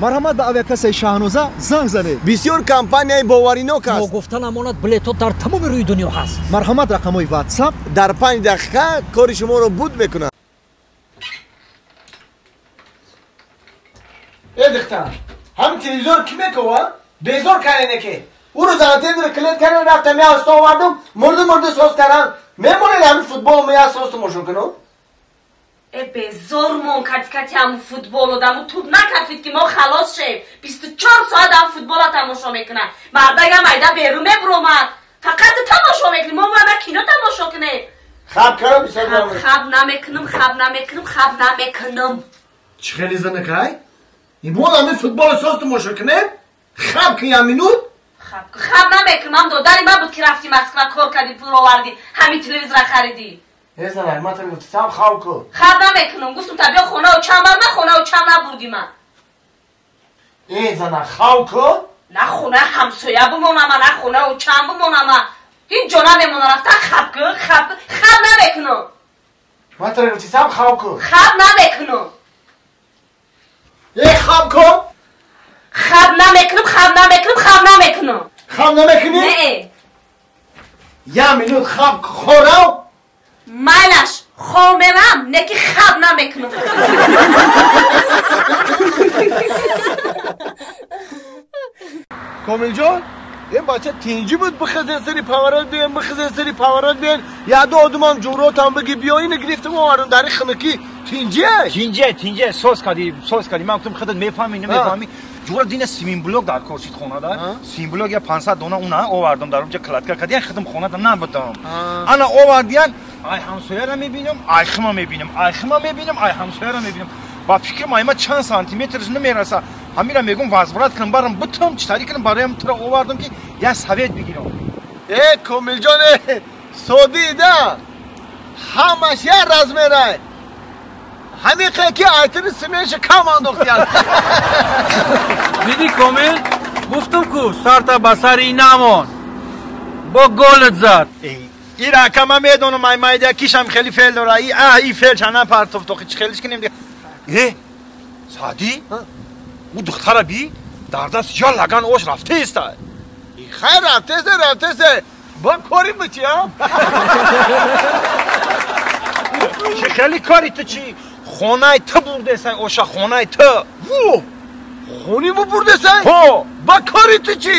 Марҳамат ба авиакассаи Шаҳноза занг занед. Бисёр компанияи боваринок аст. Ногуфта намонад, билетҳо дар тамоми рӯи дунё ҳаст. Марҳамат рақамҳои WhatsApp. Дар 5 дақиқа кори шуморо буд мекунад. Э духтар, ҳам телевизор ки мекова? Безор кардене ки. Ӯро занатендро клет кардем, рафтам я уста овардум, мурду мурду соз кардам. Мемонед ҳамин футбол я соз тамошо кунам? Э безор мон кати кати ҳамун футбол одаму туп накафид ки мо халос шем. 24 соат ҳам футбола тамошо мекунад. Мардагам айда берун мебуромад. Фақат тамошо мекунӣ, мо бояд кино тамошо кунем. Хаб кардам, бисёр хаб намекунам, хаб намекунам, хаб намекунам. Чӣ хеле занакай? Имон ҳамин футболо соз тамошо кунем? Хаб ки як минут? Хаб намекунам, додари ман буд ки рафти Москва кор кардӣ, пул овардӣ, ҳамин телевизора харидӣ. Э занак, ман ту гуфтам хаб кун. Хаб намекунам, гуфтам та биё хона учам бар, ман хона учам набурдӣ ман. Э занак, хаб кун. На хона ҳамсоя бимонам, на хона учам бимонам. Ҳеҷ ҷо намемонам, рафтан хаб кун, хаб кун, хаб намекунам. Ман ту гуфтам хаб кун. Хаб намекунам. Э хаб кун. Хаб намекунам, хаб намекунам, хаб намекунам. Хаб намекунӣ? Не. Як минут хаб хӯрам. Майлаш, хоб мерам, не ки хаб намекунам. Комилҷон, ин бача тинҷӣ буд, бихезен сари поворот биен, бихезен сари поворот биен. Яду одумам ҷуротам бигӣ биё, ина гирифтам овардам дар хунукӣ. Тинҷӣ? Тинҷӣ, тинҷӣ, соз кардӣ, соз кардӣ. Ман гуфтам худат мефаҳмӣ, намефаҳмӣ. Ҷура дина симинблок дар кор шид хонада. Симинблок я 500 дона уна овардам дар онҷа кладка кардиан, худам хонада набудам. Ана овардиан, ай ҳамсояра мебинам, ай хима мебинам, ай хима мебинам, ай ҳамсояра мебинам. Ба фикрам айма чанд сантиметрш намераса. Ҳамира мегум возврат кунам, барам бутам, читари кунам, бароям тура овардам ки я совет бигирам. Э Комилҷон, содида. Ҳамаш я размерай. Ҳамиқе ки айтини сименша кам андохтиян. Диди Комил, гуфтам ку сарта ба сари намон. Бо голат зад. Ира ака ман медонам, ай майда кишам хеле феъл дора. И а и феъл чана партофт, охи чӣ хелиш кунем. Э Сади, ӯ духтара би дар даст я лаган ош рафтеста. Хайр рафтеста, рафтеста. Бо кори бучи, а? Чӣ хели кори ту чӣ? Хонаи ту бурдесай, оша хонаи ту. Во! Хони бу бурдесай? Ҳо! Ба кори ту чӣ?